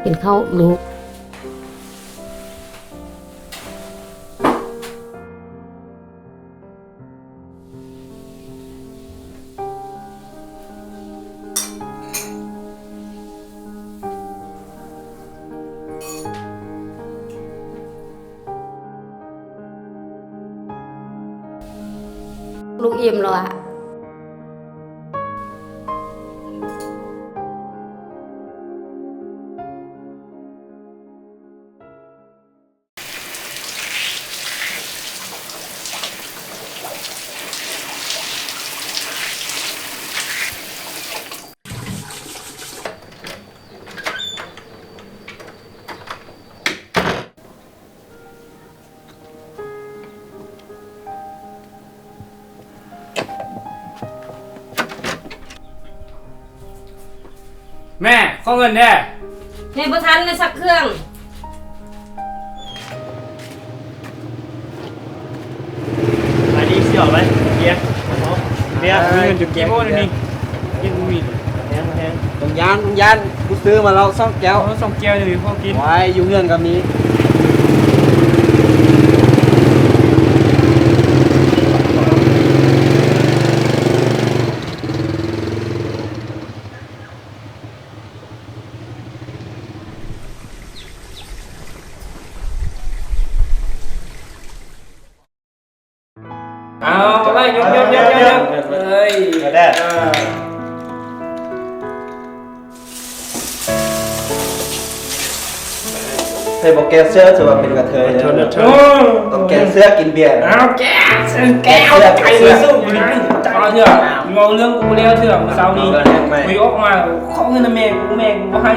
ກິນເຂົ້າລູກ. ລູກອີ່ມແລ້ວອະ. ແມ່ ຂໍເງິນແດ່. ແມ່ບໍ່ທັນໄດ້ຊັກເຄື່ອງ. ໄປດີ ຊິອອກໄປ. ເບຍ ເບຍ ມີເງິນຢູ່ເກັບບໍ່ນີ້? ເກັບບໍ່ມີ. ແຮງ ແຮງ. ຕ້ອງຢ້ານ ຕ້ອງຢ້ານ. ກູຊື້ມາແລ້ວສອງແກ້ວ. ເອົາສອງແກ້ວນີ້ພໍກິນ. ໄວ້ ຢູ່ເຮືອນກໍມີ. ເອົາ ໄປ ຍົກ ຍົກ ຍົກ ຍົກ ຍົກ. ເອີຍ ເອີຍ ໃຜບໍ່ແກ້ເສື້ອ ຖືວ່າເປັນກະເທີຍເດີ. ຕ້ອງແກ້ເສື້ອກິນເບຍ. ເອົາ ແກ້ເສື້ອ ແກ້ເສື້ອ ຕາຍເທື່ອ. ເວົ້າເລື່ອງກູແລ້ວເທື່ອ ມື້ເຊົ້ານີ້ ກູອອກມາ ຂໍເງິນນຳແມ່ກູ ແມ່ກູບໍ່ໃຫ້.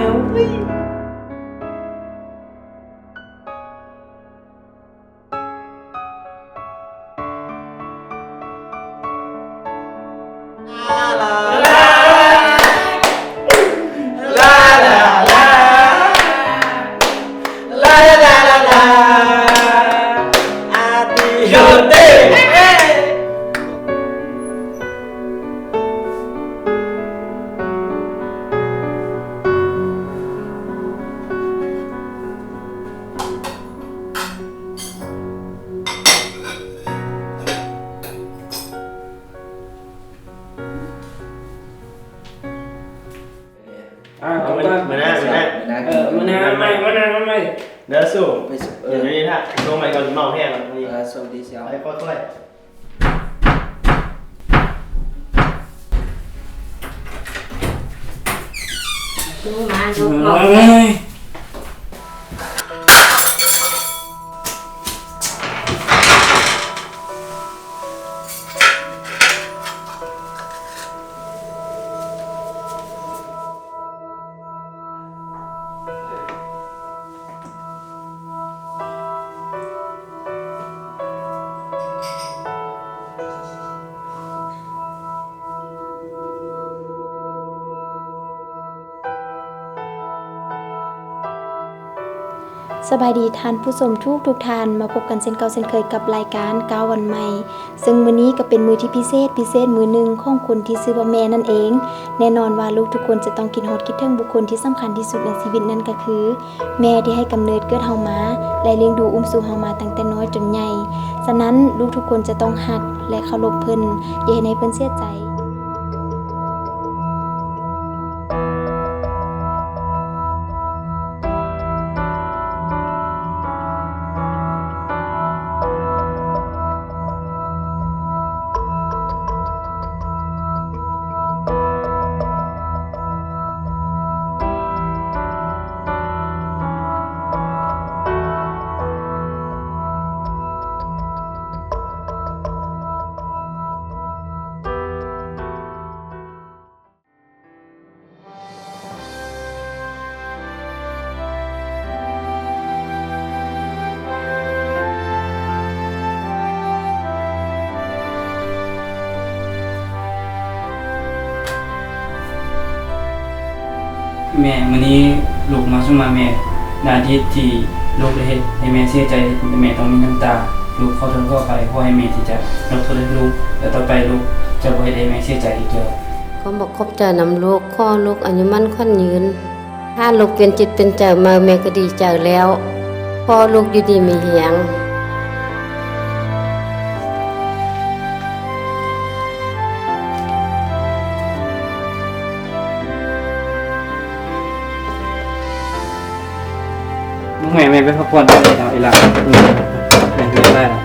ອ່າ ເອົາ ມື້ໜ້າ ມື້ໜ້າ ເອີ ມື້ໜ້າ ມື້ໜ້າ ເອົາໃໝ່ ມື້ໜ້າ ເອົາໃໝ່ ເດີ. ສູ້ ເອີ ດຽວນີ້ຖ້າລົງໄປກ່ອນ ເມົາແຮງແລ້ວນີ້. ເອີ ໂຊກດີຊິເອົາ ຄ່ອຍໆ. ມາ ມາ ມາ. ສະບາຍດີທ່ານຜູ້ຊົມທຸກໆທ່ານ, ມາພົບກັນເຊັ່ນເກົ່າເຊັ່ນເຄີຍກັບລາຍການກ້າວວັນໃໝ່. ເຊິ່ງມື້ນີ້ກໍເປັນມື້ທີ່ພິເສດ, ພິເສດມື້ໜຶ່ງຂອງຄົນທີ່ຊື່ວ່າແມ່ນັ້ນເອງ. ແນ່ນອນວ່າລູກທຸກຄົນຈະຕ້ອງຄິດຮອດຄິດເຖິງບຸກຄົນທີ່ສຳຄັນທີ່ສຸດໃນຊີວິດ, ນັ້ນກໍຄືແມ່ທີ່ໃຫ້ກຳເນີດເກີດເຮົາມາ ແລະ ລ້ຽງດູອຸ້ມຊູເຮົາມາຕັ້ງແຕ່ນ້ອຍຈົນໃຫຍ່. ສະນັ້ນ, ລູກທຸກຄົນຈະຕ້ອງຮັກ ແລະ ເຄົາລົບເພິ່ນ, ຢ່າເຮັດໃຫ້ເພິ່ນເສຍໃຈ. ແມ່ ມື້ນີ້ລູກມາສຸມາແມ່ ໃນອາທິດທີ່ລູກໄດ້ເຮັດໃຫ້ແມ່ເສຍໃຈ, ແມ່ຕ້ອງມີນ້ຳຕາ. ລູກຂໍໂທດຂໍອະໄພ, ຂໍໃຫ້ແມ່ທີ່ຈະຍົກໂທດໃຫ້ລູກ ແລະ ຕໍ່ໄປລູກຈະບໍ່ເຮັດໃຫ້ແມ່ເສຍໃຈອີກເທື່ອ. ຂໍບອກຂອບໃຈນຳລູກ, ຂໍໃຫ້ລູກອາຍຸໝັ້ນຂວັນຍືນ. ຖ້າລູກປ່ຽນຈິດປ່ຽນໃຈມາ ແມ່ກໍດີໃຈແລ້ວ. ຂໍລູກຢູ່ດີມີແຮງ. ແມ່ ແມ່ໄປພັກຜ່ອນເດີ ອີ່ຫຼ້າ ແມ່ເຮັດໄດ້ແລ້ວ.